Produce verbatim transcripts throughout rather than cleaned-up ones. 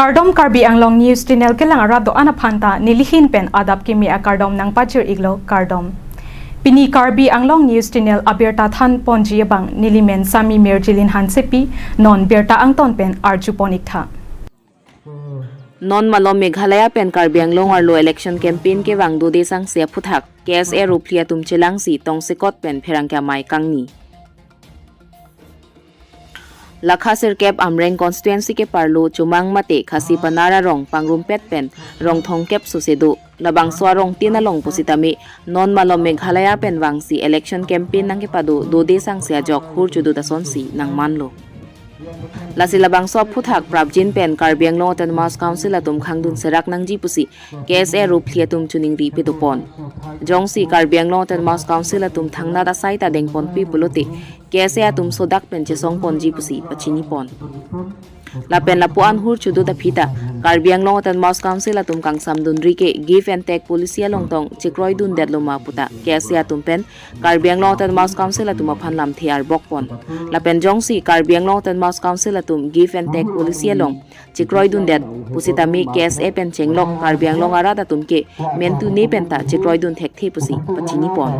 Kardom, Karbi Anglong News Channel kelang arat do-an aphan ta nelihin pen adap kimi akardom nangpajir iklo, kardom. Pini Karbi Anglong News Channel abirta than ponji abang nelimen Sami Mirjilin Hansepi, non birta angton pen arju pon iktha. Non malom Meghalaya pen Karbi Anglong arlo election campaign kevang dode sangse aphuthak K S A ruphli atum chelangsi tongsekot pen pherangke amei kangni. Lakha sirkep Amreng constituency keparlo Chomang mate Khasi Panar arong pangrumpet pen rong thomkep sose do. Labangso arong tin along pusitame non malom Meghalaya pen vangsi election campaign nangkepado dode sangse ajok hur chudut asonsi nangmanlo. Lasi labangso aphuthak prapjin pen Karbi Anglong Autonomous Council atum khangdun serak nangji pusi K S A ruphli atum choningri pedopon. Jongsi Karbi Anglong Autonomous Council atum thangnat asai ta dengponpi pulote K S A atum sodak pen chesong ponji pusi pachini pon. Lapen lapu-an hur chudut aphi ta Karbi Anglong Autonomous Council atum kangsamdunri ke give and take policy along tong chekroidundet loma puta K S A atum pen Karbi Anglong Autonomous Council atum aphan lamthe arbok pon. Lapen jongsi Karbi Anglong Autonomous Council atum give and take policy along chekroidundet pusitame K S A pen chenglok Karbi Anglong arat atum ke mentune pen ta chekroidun thekthe pusi pachini pon.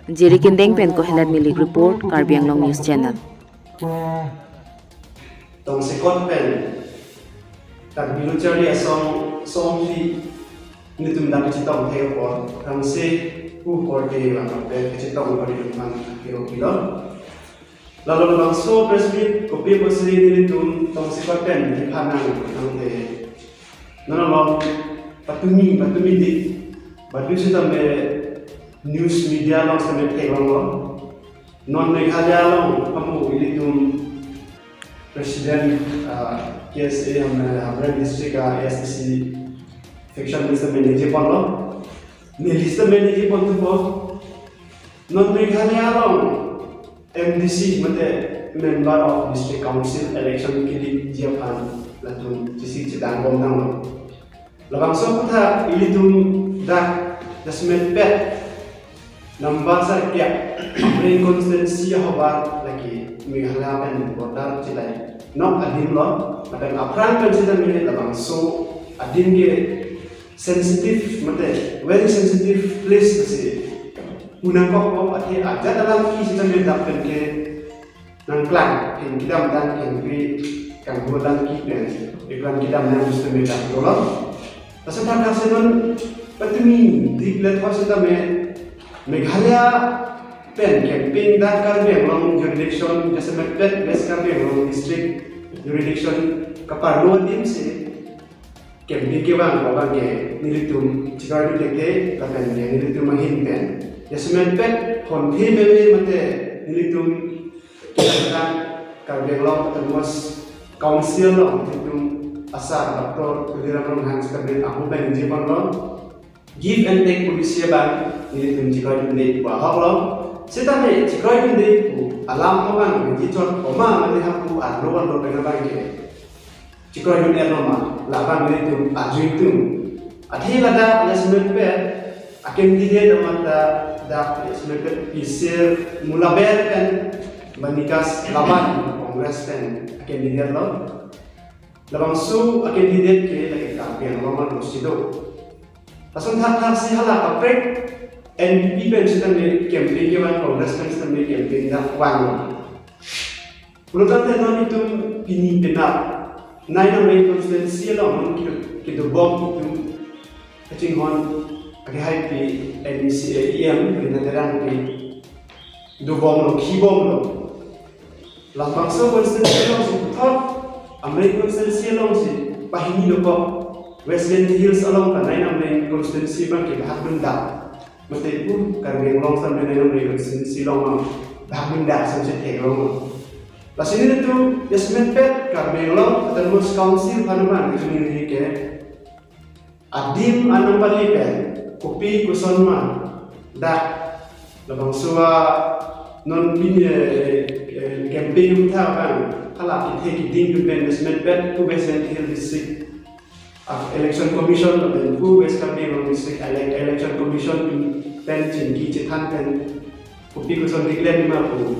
Jiri Kindeng pen Kohelet Milik report, Karbi Anglong News Channel. Tongsekot pen Karbi Lo Charli Asong songphli nelitum dak kachetong thek apor, tangse pu korte vang pen kachetong pari nelitum aphan kiro pilo. Lalo labangso press meet kopi apotsi nelitum tongsekot pen kephan nang nangte. Non along patumi, patumi dik, badu sitame news media along sitame theklonglo. Non Meghalaya along amu ilitum President, ah, K S A Hamren, Hamren District, ah, A S D C faction pen sitame ningje ponlo. Neli sitame ningje pon thupo. Non Meghalaya along M D C mate Member of District Council election kedikji aphan latum chesik chedang bom nanglo. Labangso aphuthak ilitum dak jasemet pet number sirkep Amreng constituency ahovar lake Meghalaya pen border chilai nok adim lo, lapen aphrang pen sitame labangso adim ke sensitive mate very sensitive place si punangkok ko athe ajat alam ki sitame dak pen ke nangklang, hing kedam dan hing pi kanggo dan ki pen iklang kedam nang sitame dak dolo. Lason thakthak si non patumi dik le thos sitame Meghalaya pen campaign dak Karbi Anglong jurisdiction jasemet pet West Karbi Anglong district jurisdiction kaparlo adim si campaign kevang abang ke nelitum chikar di teke lapen ke nelitum ahin pen jasemet pet honthi meme mate nelitum kita Karbi Anglong Autonomous Council along nelitum asar Doctor Tuliram Ronghang sitame ahu pen ningje ponlo. Give and take policy abang nelitum chikroidunde pu ahok lo. Sitame chikroidunde pu alam abang ningje chot koma mane hapu arlo arlo pen abang ke chikroidun-et loma, labang nelitum arju itum. Athe ladak jasemet pet a candidate amat ta dak jasemet pet Pisir Mulaber pen Banikas Laban Congress pen a candidate lo. Labangso a candidate ke lake Karbi Anglong arlo si do. Lason thakthak si hala kaprek N P P pen sitame campaign kevang, Congress pen sitame campaign dak vang. Pulotangte non itum pini penap nine Amreng constituency along non ki-, kedobom itum kachinghon ake hai pi M E C, E M Rina Terang pi dobom lo, khibom lo. Labangso constituency along si puthot, Amreng constituency along si pahini dokok, West Jaintia Hills along ta nine Amreng constituency abang ke bahak dun dak. Mate pu Karbi Anglong sitame nine Amreng constituency along abang bahak dun dak sitame theklonglo. Lasi nelitum jasemet pet Karbi Anglong Autonomous Council aphan abang kachiningri ke adim anam pali pen kopi koson ma dak labangso a non pini, eh, eh, campaign umtha abang hala kethe keding pen jasemet pet pu West Jaintia Hills District, ah, Election Commission lapen pu West Karbi Anglong District Ele-, Election Commission pen chingki chethan pen kopi koson declare ma pu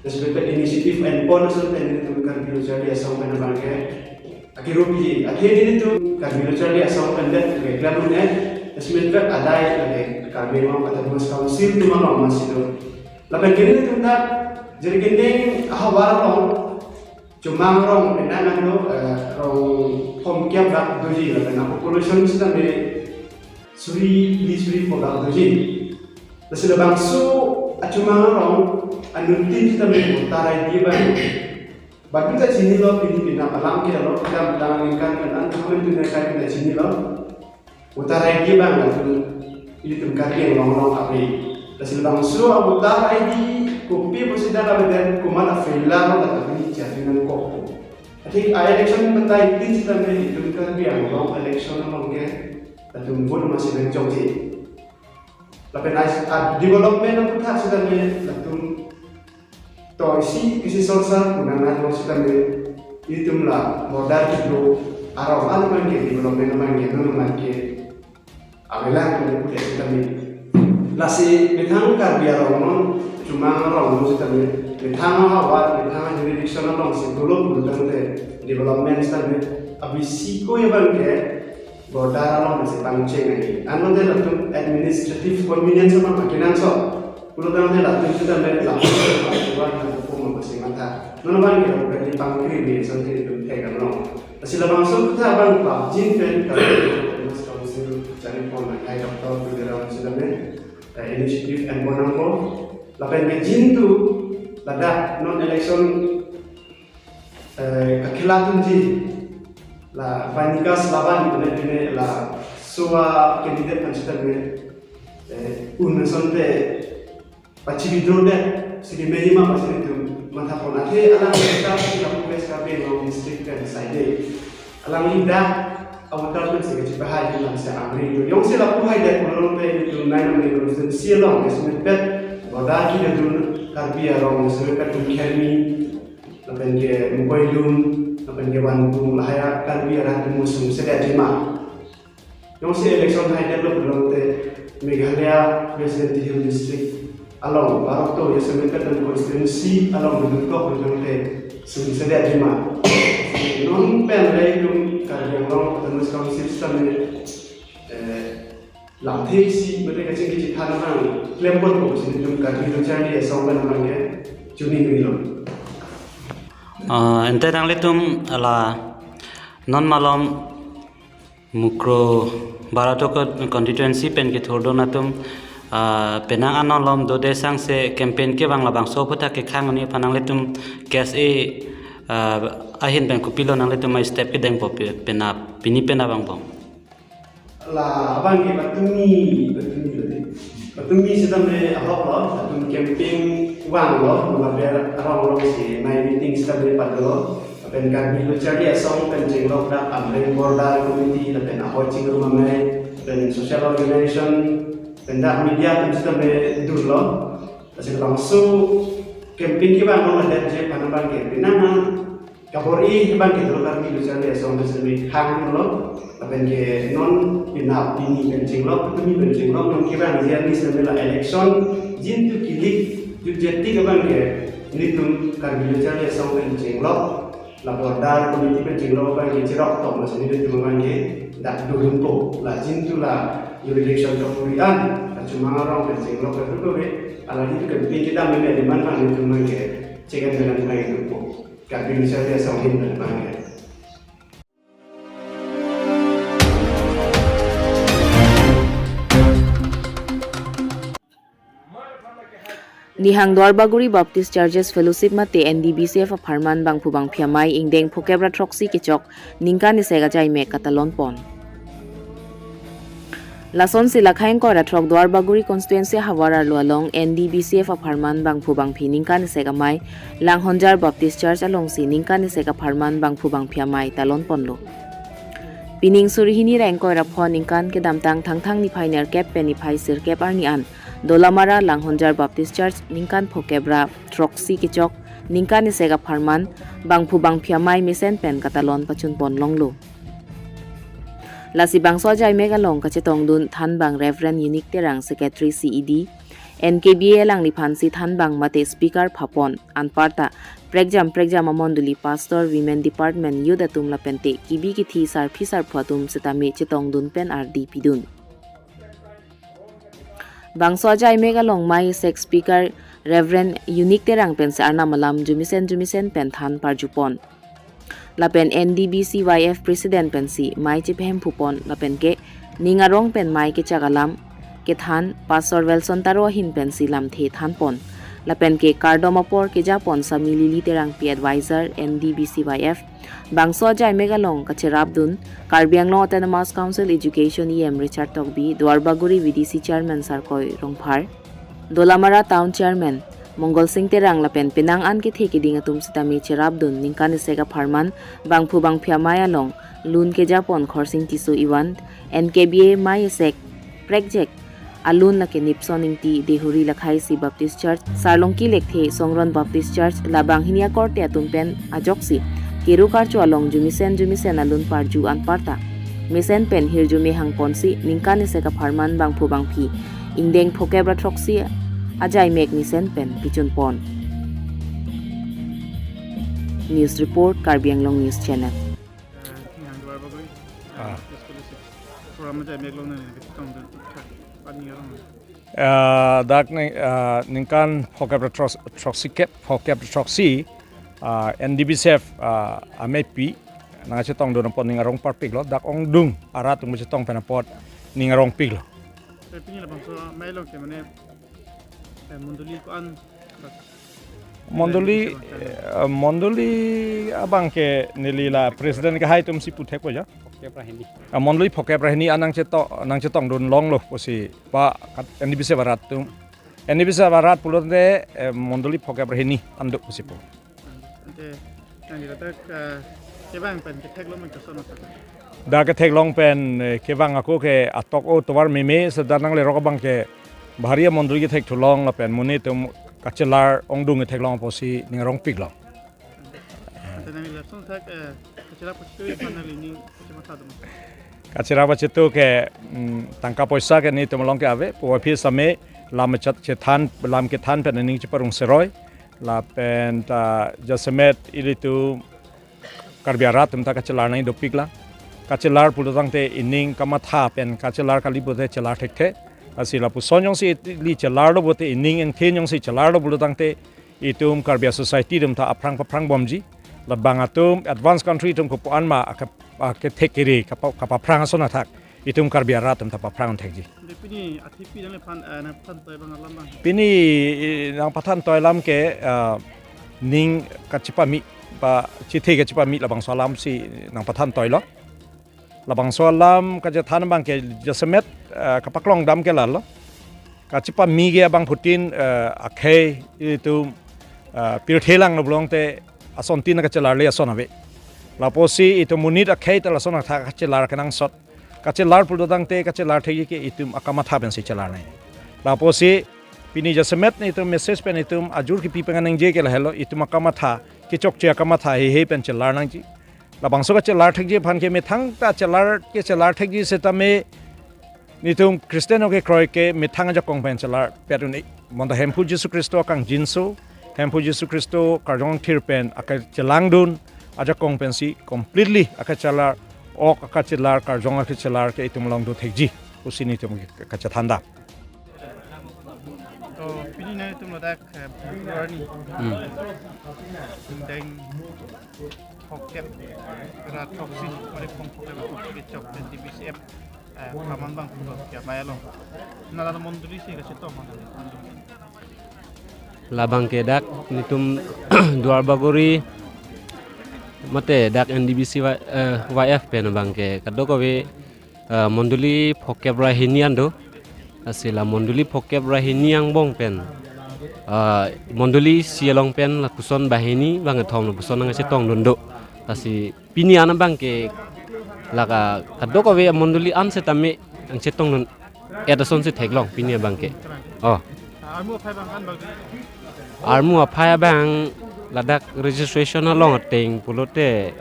Dasbet initiative enpon ason pen nelitum Karbi Lo Charli Asong pen abangke akirup ji. Athe nelitum Karbi Lo Charli Asong pen det ke klam ne dasbet adai lake Karbi Anglong Autonomous Council atum along masi do. Lapen ke nelitum dak Jirikinding ahavar along Chomang rong penang ando, eh, rong thomkep dak doji lapen a-population sitame suri phli suri pho dak doji. Lasi labangso achomang rong anuttin sitame voter I D abang baduta chinilo, pini penap alam ke alo kedamtang aningkan pen an thamen tun kai ta chinilo. Voter I D abang latum ilitum Karbi Anglong along ave. Lasi labangso a-voter I D kopi pusi dak avedet, komat a-failure lo latum ini chatting nangkok. Athe a-election pentai tin sitame itum Karbi Anglong election along ke latum vote masi nangchokji. Lapen a, a-development aputhak sitame latum to isi isi sorsar punang nang sitame itum la border kedo arong an abangke development abangke non abangke avelang pu pu sitame. Lasi methang Karbi arong non Chomang arong non sitame methang ahavar methang jurisdiction along si dolo pu tangte development sitame abisi ko abangke border along si pangcheng ai. Anlo de latum administrative convenience ma makinan so. Pulo tangte latum sitame latum latum ma pasi matha. Non abangke lapu kali pangkri be santi itum thek amlo. Lasi labangso kutha abang pap jin pen Karbi Autonomous Council charipon akai Doctor Tuliram sitame, eh, initiative enpon nangpo. Lapen ke jin tu ladak non election, eh, kakhela atum ji la vanikas laban pune pune laso a-candidate aphan sitame, eh, un asonte pachi withdraw det, siri mehima pasi itum mathapon athe alangli ta si lapu West Karbi Anglong district pen side. Alangli dak a-voter pen si kachipahai itum si angri itum. Jongsi lapu haidet pulote itum nine number constituency along estimate pet border kedodun Karbi arong estimate pet atum Khermi, lapen ke Mukoilum, lapen ke Wanbung, lahai a-Karbi arat atum sumsedet jima. Jongsi election haidet lo pulote Meghalaya West Jaintia Hills District along baroto ya semeter dan konstituensi along duduk kok pulote sumsedet jima. Non pen le itum Karbi Anglong Autonomous Council sitame, eh, lamthe isi mate kachingki chethan abang klempon ko sini itum Karbi Lo Charli Asong pen abangke chuni milo. Ah, ante nanglitum la non malom Mukroh baroto co-, constituency pen kethurdun atum, ah, penang anon malom dode sangse campaign kevang labangso aputhak kekhang ani aphan nanglitum K S A, ah, ahin pen kopilo nanglitum a-step kedengpo pe-, penap, pini penap angbong. La abangke patumi, patumi lo de. Patumi sitame ahok lo, latum campaign vanglo, mula ber arong lo si nai meeting sitame patlo. Lapen Karbi Lo Charli Asong pen chenglok dak Amreng Border Committee, lapen ahoi chingrum amei, lapen social organization, lapen dak media pen sitame durlo. Lasi labangso campaign kevang lo ladet je aphan abangke penang kabor-i abangke dolo Karbi Lo Charli Asong pen sitame khanglo. Lapen ke non penap pini pen chenglok, patumi pen chenglok, non kevang je ani sitame la election jin tu kilik jutje tik abangke nelitum Karbi Lo Charli Asong pen chenglok, la border committee pen chenglok abangke cherok tok masi nelitum abangke dak durunpo. La jin tu la election kapuri an, la Chomang arong pen chenglok pen tu ke, ala jin tu campaign kedam meme demand abang nelitum abangke chekan dengan abang itu po. Karbi Lo Charli Asong ahin pen abangke. Nihang Duarbagori Baptist Churches Fellowship mate N D B C F apharman bangphu bangphi amei ingdeng phokep ra throksi kechok ningkan isek ajaimek katalon pon. Lasonsi lakhai ingkoi ra throk Duarbagori constituency havar arlo along N D B C F apharman bangphu bangphi ningkan isek amei Langhonjar Baptist Church alongsi ningkan isek apharman bangphu bangphi amei talon ponlo. Pining suri hini ra ingkoi ra pho ningkan kedamtang Thangthang niphai nerkep pen niphai sirkep arni an Dolamara Langhonjar Baptist Church ningkan phokep ra throksi kechok ningkan isek apharman bangphu bangphi amei mesen pen katalon pachun pon longlo. Lasi bangso ajaimek along kachetongdun thanbang Reverend Unique Terang, Secretary C E D, N K B A alangliphan si thanbang mate speaker phapon, anparta prekjam prekjam amondoli pastor, women department, youth atum lapente kebi kethe sarpi sarpo atum sitame chetongdun pen ardi pidun. Bangso ajaimek along mai sek speaker Reverend Unique Terang pensi arnam alam jumisen jumisen pen than parjupon. Lapen N D B C Y F President pensi mai chepahemphupon lapen ke ning arong pen mai kechak alam kethan Pastor Wilson Taro ahin pensi lamthe thanpon. Lapen ke kardom apor kejapon Sami Lily Terangpi, Advisor N D B C Y F. Bangso ajaimek along kacherapdun Karbi Anglong Autonomous Council Education E M Richard Tokbi, Duarbagori V D C Chairman Sarkoi Rongphar, Dolamara Town Chairman Mongol Sing Terang lapen penang an kethe keding atum sitame cherapdun ningkan isek apharman bangphu bangphi amai along lun kejapon Khorsing Tisso Iwan, N K B A mai isek prekjak alun lake Nipson Ingti, Dehuri Lakhaisi Baptist Church, Sarlongki Lekthe, Songron Baptist Church, la banghini akorte atum pen ajoksi keru karcho along jumisen jumisen alun parju anparta mesen pen hirjume hangponsi ningkan isek apharman bangphu bangphi ingdeng phokep ra throksi ajaimek mesen pen pichunpon. News report, Karbi Anglong News Channel. Eh, yang dua bagus. Ah. Terus kalau si program aja mek long nang kita tong dan tak paling orang. Eh, dak ni, eh, ningkan phokep ra thros-, throksi kep, phokep ra throksi, eh, N D B C F, eh, amepi nangchetongdun apot ning arong parpiklo, dak ongdung arat ongchetong pen apot ning arong piklo. Tapi ini lah bangso mai long ke mane, eh, mondoli ko-an Mondoli, eh, mondoli abang ke neli la president kehai atum si puthekpo ja. Phokep ra hini. Ah, mondoli phokep ra hini an nangcheto-, nangchetongdun longlo pusi pa kat N D B C arat atum. N D B C arat pulote, eh, mondoli phokep ra hini an do pusi pu. Ante, nang kita tak, eh, kevang pen ketheklong pen koson asa. Dak ketheklong pen, eh, kevang ako ke atok o tovar meme seta nanglerok abang ke bahari amondoli kethekthulong lapen monit atum kachelar ongdung ketheklong apotsi ning arong piklo. Ante nang lason thak, eh, kacherap kachetu ipan nang lining kachematha atum. Kacherap kachetu ke, mm, tangka poisa ke nelitum along ke ave, pu aphi same lam chat chethan, lam kethan pen ning cheparong seroi, lapen ta jasemet ilitum Karbi arat atum ta kachelar nangji dopiklang. Kachelar pulotangte ining kamatha pen kachelar kali pute chelar thekthe. Lasi lapuson jongsi ili chelarlo pute ining engthin jongsi chelarlo pulotangte itum Karbi society atum ta aphrang paphrang bomji. Labang atum advanced country atum kopu-an ma aka-, akethek kiri kapa-, kapaphrang ason athak itum Karbi arat atum ta paphrang thekji. Ante pini athipi nangliphan, eh, nangphan toi abang alam abang. Pini, eh, nangpathan toi alam ke, eh, ning kachepame, pa chethe kachepame labangso alam si nangpathan toilo. Labangso alam kachethan abang ke jasemet, eh, kapaklong dam ke lalo. Kachepame ke abangphutin, eh, akhei itum, eh, pirthe langlo pulotangte asontin kachelarle ason ave. Lapusi itum monit akhei ta lason athak kachelar kenangsot. Kachelar pulotangte kachelar thekji ke itum akamatha pensi chelar nangji. Lapusi pini jasemet nelitum message pen itum ajur kipi penang nangji ke lahelo itum akamatha, kechokche akamatha heihei pen chelar nangji. Labangso kachelar thekji aphan ke methang ta chelar ke chelar thekji setame nelitum Christian akekroi ke methang ajakong pen chelar pet un-e. Bonta Hemphu Jisu Khristo akangjinso, Hemphu Jisu Khristo karjong thir pen akachelangdun ajakong pensi completely akachelar, ok akachelar, karjong akachelar ke itum along do thekji pusi nelitum kachethan dam. To pini nangtum ladak, eh, February. Hmm. Ingdeng phokep ra throksi, mari phong phokep ra throksi kechok N D B C F, eh, pharman bang pulo kya maya long. Nala mondoli si kachetong mana. Labang ke dak nelitum Duarbagori mate dak N D B C Y, eh, Y F pen abang ke kadokave, eh, mondoli phokep ra hini an do. Lasi la mondoli phokep ra hini angbong pen, eh, mondoli isi along pen lapuson banghini bangkethom lapuson nangchetongdun do. Lasi pini an abang ke lake kadokave amondoli an setame nangchetongdun et asonsi theklong pini abang ke. Oh. Armu aphai abang an bang. Armu aphai abang ladak registration along ateng pulote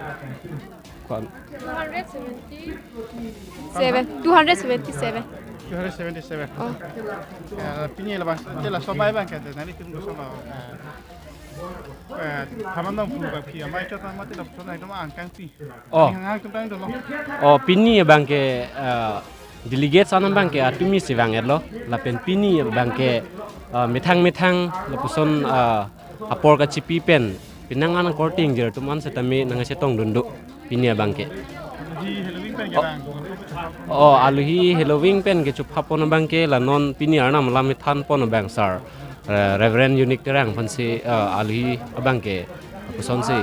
kon Two hundred seventy-seven. Two hundred seventy-seven. Two hundred seventy-seven. Oh. Eh, pini labangso, te laso amei abangke, nanglitum kosonlo, eh, eh, thaman dong pu ba phi, amei chot mati lapuson ekdom angkang pi. Oh. Ang, angkang tang dolo. Oh, pini abangke, eh, delegates anam abangke atumi si vang-etlo. Lapen pini abangke, eh, methang methang lapuson, eh, apor kachipi pen penang an korte ingjir atum an setame nangchetongdun do pini abangke. Alohi heloving pen ke Oh, bang. Oh, alohi heloving pen kechupha pon abangke la non pini Arnam alam than pon abang sir, eh, Reverend Unique Terang aphansi, eh, alohi abangke lapuson si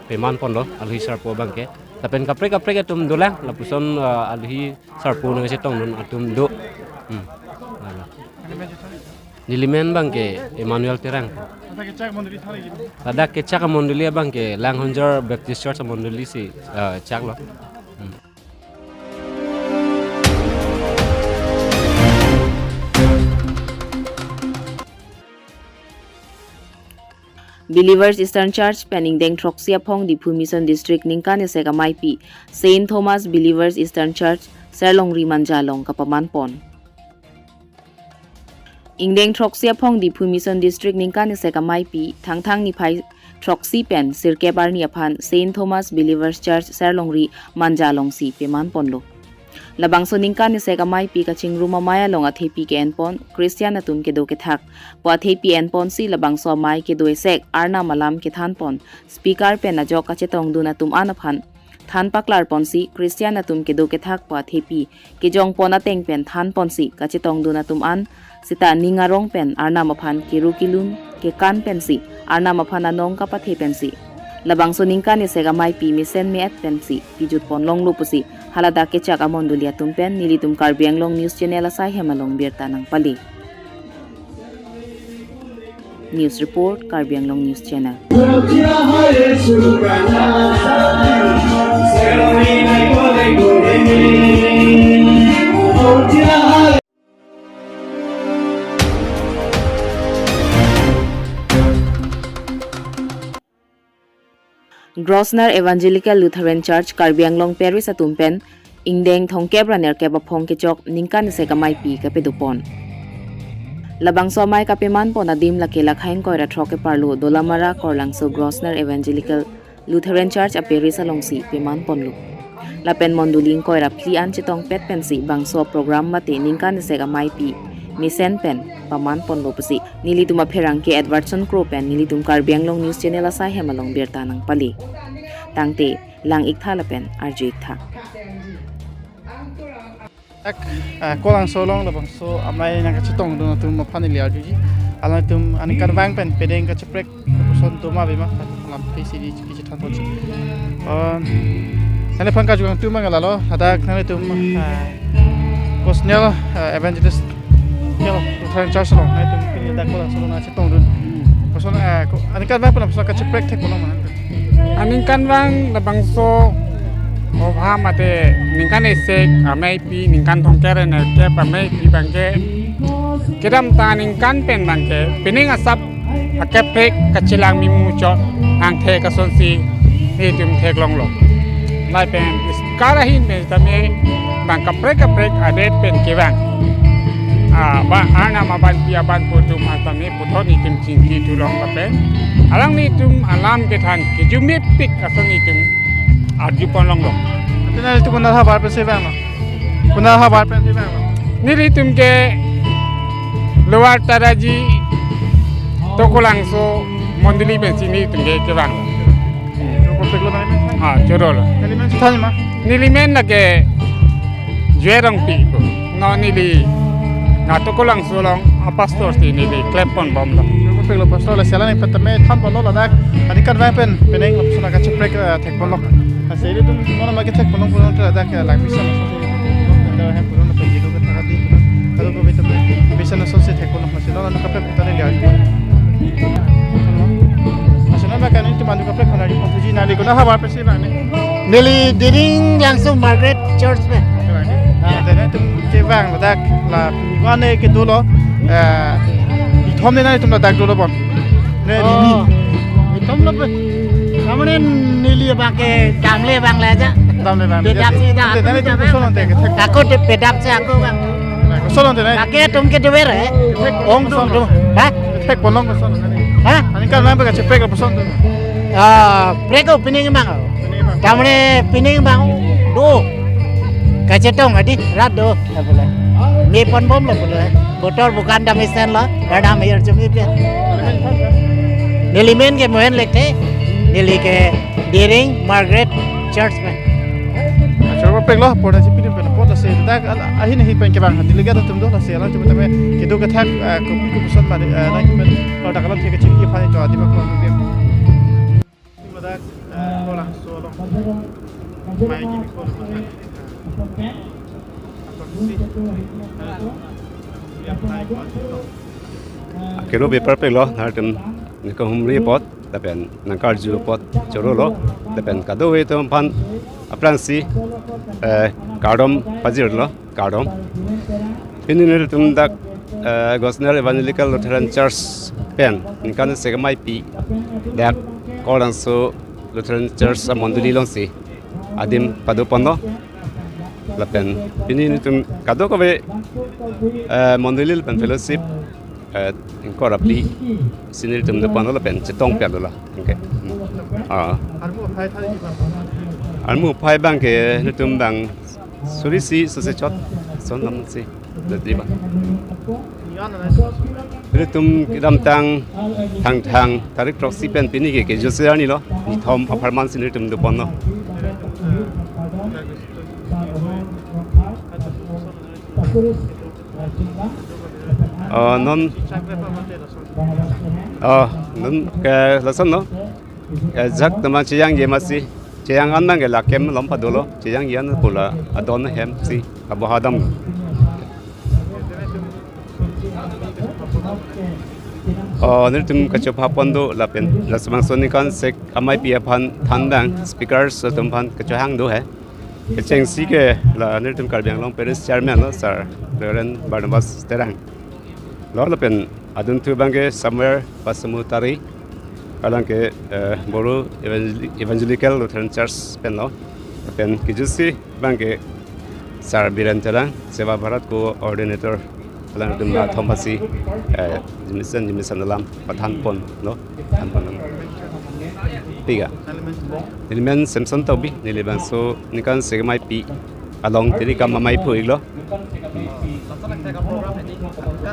peman ponlo alohi sarpo abangke. Lapen kaprek kaprek atum dolang lapuson, eh, alohi sarpo nangchetongdun atum do. Hmm. Lalo. Neli men abangke Emmanuel Terang. Ladak kechak mondoli than lagi. Ladak kechak mondoli abangke Langhonjar Baptist Church mondoli si, eh, chaklo. Hmm. Believers Eastern Church pen ingdeng throksi aphong Diphu Mission District ningkan esek ameipi Saint Thomas Believers Eastern Church Serlongri Manja along kapaman pon. Ingdeng throksi aphong Diphu Mission District ningkan esek ameipi Thangthang niphai throksi pen sirkep arni aphan Saint Thomas Believers Church Serlongri Manja alongsi peman ponlo. Labangso ningkan esek ameipi kachingrum amei along athepi ke-en pon Christian atum kedo kethak pu athepi en ponsi labangso amei kedo esek Arnam alam kethan pon speaker pen ajok kachetongdun atum an aphan than paklar ponsi Christian atum kedo kethak pu athepi kejong pon ateng pen than ponsi kachetongdun atum an seta ning arong pen Arnam aphan kiru kilun kekan pensi Arnam aphan anong kapathe pensi labangso ningkan esek ameipi mesen me-et pensi pijut pon longlo pusi haladak kechak amondoli atum pen nelitum Karbi Anglong News Channel asai hem along birta nangpale. News report, Karbi Anglong News Channel. Grosvenor Evangelical Lutheran Church Karbi Anglong Parish atum pen ingdeng thomkep ra nerkep aphong kechok ningkan esek ameipi kapedo pon. Labangso amei kapeman pon adim lake lakhai ingkoi ra throk keparlo Dolamara Korlangso Grosvenor Evangelical Lutheran Church a-parish alongsi peman ponlo. Lapen mondoli ingkoi ra phli an chetongpet pensi bangso program mate ningkan esek ameipi mesen pen paman ponlo pusi nelitum apherangke Edwardson Kro pen nelitum Karbi Anglong News Channel asai hem along birta nangpale. Tangte lang-iktha lapen arju-iktha. Ak, ah, Kolangso along labangso amei nangkachetongdun atum aphan neli arjuji. Alangtum aningkanvang pen penang kacheprek koson atum ave ma, alam pisi di kachethan ponsi. Ah, nangliphan karju kangtung abang lalo, hadak nanglitum, ah, Grosvenor, ah, Evangelist Church along nanglitum pini dak Kolangso along nangchetongdun. Koson, ah, ko, aningkanvang pen koson kacheprek thek kono ma? Aningkanvang labangso obha mate ningkan esek ameipi, ningkan thomkep ra nerkep ameipi abangke kedamtang aningkan pen abangke penang asap akaprek kachelang mimu chot angthek asonsi nelitum theklonglo. Lapen speaker ahin pen tame bang kaprek kaprek adet pen kevang. Ah, ba Arnam abanpi abanpo atum tame puthot nelitum chingki thulong lapen alanglitum alam kethan kejumepik ason nelitum arju ponlonglo. Ante nanglitum konat ahavar pensi vanglo? Konat ahavar pensi vanglo? Nelitum ke Lower Taraji Tokolangso mondoli pensi nelitum ke kevang. Choro kopiklo nanglimen? Ah, chorolo. Nelimen chethan ma? Nelimen lake Joy Rongpi pu. Non neli Tokolangso along apastor si neli klem ponbomlo. Choro kopiklo pastor, lasi alangliphan tame than ponlo ladak aningkanvang pen penang lapuson kacheprek, eh, thek ponlo. Lasi ilitum non ma kethek ponlong ponlong ta ladak, eh, lang mission asonsi. Dak hem ponlong ta yelo kethak adi ponlong. Kado ko betul mission asonsi thek ponlong. Lasi non kaprek ta neli arju. Lasi non ma kaningtum anu kaprek aphan arju ponji, nangli konat ahavar pensi vang ne? Neli Diring Langso Margaret Church pen. Vang ne? Ah. Ante nanglitum kevang ladak la mane kedolo, eh, ithom ne nanglitum ladak dolo bon? Ne, oh, neli. Ithom lo pe. Namane neli abangke damle abang le aja. Tam le bang. Pedap si dah, Nanti, nanti aku tum dah, koson lonte, kethek. Aku di pedap si aku bang. Koson lonte, nai. Kake atum ke duver eh. Ong tum tum. Ha? Kethek ponlong koson, nai. Ha? Aningkan nai bang kachepek koson tum. Ah, preko pining bang. Pining bang. Tamne pining bang. Do. Kachetong adi rat do. Apa le? Me ponbomlo pulo. Botor bukan damisen lo. Radam air jumi pe. Neli men ke Mohen Lekthe. Neli ke Deering Margaret Church pen. Choro pek lo, porda si pidim pen, porda si dak al-, ahin ahin pen kevang, delegate atum do lasi alang cuma tame kedo kethak, eh, kopi kopuson mari, eh, nang pen lo dak alam thek kecil ki phai to adi bak lo bim. Dak, eh, kolang solo. Mai gini kolang. Kero bepar pek lo, nangtum nangkahumri apot, lapen nangkarju apot choro lo, lapen kadokave atum aphan aphrangsi, eh, kardom pajirlo, kardom. Pini nelitum dak, eh, Gosnell Evangelical Lutheran Church pen ningkan isi kemaipi dak Kolangso Lutheran Church amondoli alongsi adim pado ponlo. Lapen pini nelitum kadokave, eh, mondoli lapen fellowship, eh, ingkoi ra phli si nelitum do ponlo lapen chetong pi alo la. Okay. Hmm. Ah. Armu aphai thari bang. Armu aphai bang ke nelitum bang suri isi sose chot son lam si. Dati bang. Nelitum kedamtang Thangthang tarik throksi pen pini ke kejut se arni lo. Nithom apharman si nelitum do ponlo. Oh, non. Oh, non ke lason no. Ke jak teman cheyangji masi. Cheyang an nang ke lakem lom padolo. Cheyangji an pula adon hem si abohadam. Oh, nelitum kachopha pon do lapen laso bangso ningkan sek amaipi aphan thandang speakers atum aphan kachohang do he. Kechengsi ke la nelitum Karbi Anglong Parish Chairman lo, Sir Reverend Barnabas Terang. Lo lapen adunthu bang ke Samuel Pasamutari, alang ke, eh, Boru Evangel-, Evangelical Lutheran Church pen lo. Lapen kejut si bang ke Sir Biren Terang, Seva Bharat Coordinator, alang atum la thom pasi, eh, jimisan jimisan alam pathan pon lo, than pon lo. Piga. Neli men Samson Tokbi, neli bangso ningkan isi kemaipi along tiri kam amai phu iklo.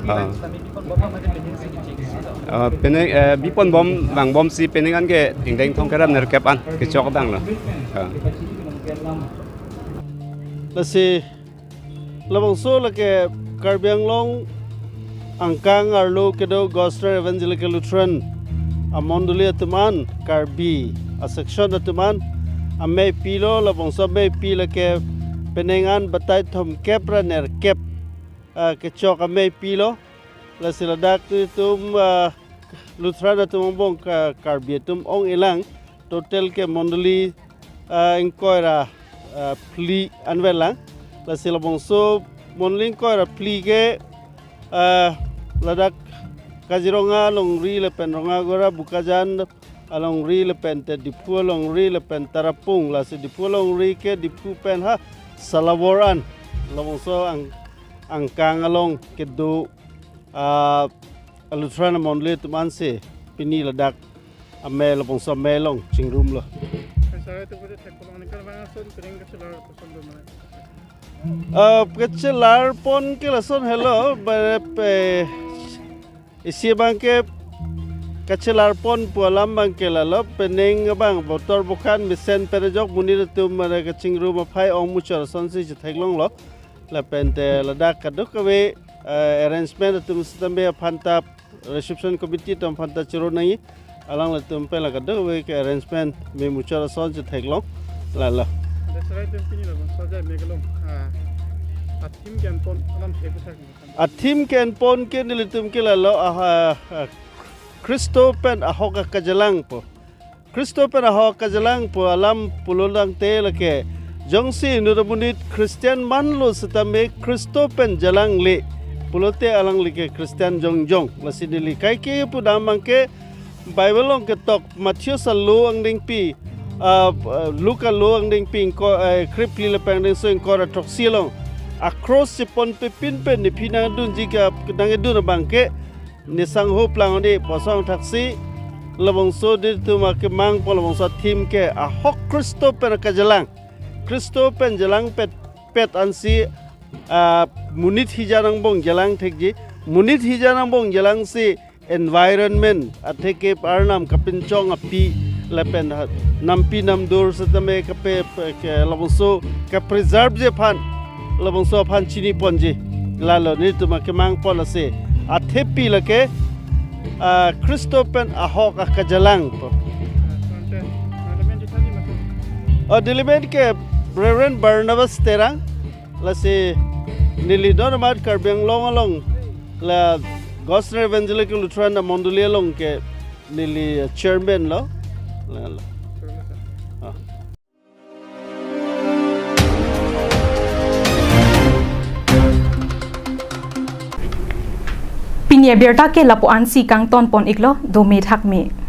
Ah. Ah, penang, eh, biponbom, vangbomsi penang an ke ingdeng thomkep ra nerkep an kechok dang lo. Ah. Lasi labangso lake Karbi Anglong angkang arlo kedo Gosnell Evangelical Lutheran amondoli atum an, Karbi asection atum an amaipi lo, labangso amaipi lake penang an batai thomkep ra nerkep, ah, kechok amaipi lo. Lasi ladak nelitum, ah, Lutheran atum angbong ke Karbi atum ong-elang, total ke mondoli, ah, ingkoi ra, ah, phli anvet lang. Lasi labangso mondoli ingkoi ra phli ke, ah, ladak Kaziranga alongri lapen Rongagora, Bokajan alongri lapen te Diphu alongri lapen Tarapung, lasi Diphu alongri ke Diphu pen ha Salawar an labangso ang-, angkang along kedo, ah, Lutheran amondoli atum ansi pini ladak amei labangso amei along chingrumlo. Sir, itu pun cek pulang ni kan bang asun piring kachelar koson do mana. Ah, kachelar pon ke lason helo, bare pe isi bang ke kachelar pon pu alam bang ke lalo, penang bang botor bukan mesen perejok monit atum mane kachingrum aphai ong muchot asonsi chetheklonglo. Lapen te ladak kadokave, eh, arrangement atum sitame aphan ta reception committee atum aphan ta choro nangji. Alanglitum pen la kadokave ke arrangement me muchot ason chetheklong. Lalo. Ada serai atum pini labangso ajai megalong. Ah, a-theme ke-en pon alam thebu thak. A-theme ke-en pon ke nelitum ke lalo, ah, ah, Khristo pen ahok akajalang pu. Khristo pen ahok akajalang pu alam pulo tangte lake jongsi inut amonit Christian manlo sitame Khristo pen jalangle pulote alangli ke Christian jongjong. Lasi neli kaike pudam bang ke Bible along ketok Matthew salo angdengpi ah, ah, Luke alo angdengpi ingkoi, eh, krephli lapen angdengso ingkoi ra throksi along akros chepon pepin pen nephi nangdunji ke, nangdun abang ke nesangho plang ode pu asong thaksi labangso nelitum akemang pu labangso theme ke Ahok Khristo pen Kachelang. Khristo pen chelangpet pet ansi, ah, monit hijan angbong chelang thekji. Monit hijan angbong chelangsi environment atheke arnam kapinchong api lapen ha-, nampi namdur setame kape, pe-, ke labangso kapreserveji aphan, labangso aphan chiniponji. Lalo nelitum akemang pon ase. Athepi lake, ah, Khristo pen Ahok Kachelang pu. Oh, neli men ke Reverend Barnabas Terang, lasi neli non amat Karbi Anglong along la Goshen Evangelical Lutheran amondoli along ke neli, eh, chairman lo. La, la. Ah. Pini abirta ke lapu ansi kangton pon iklo, dome thakme.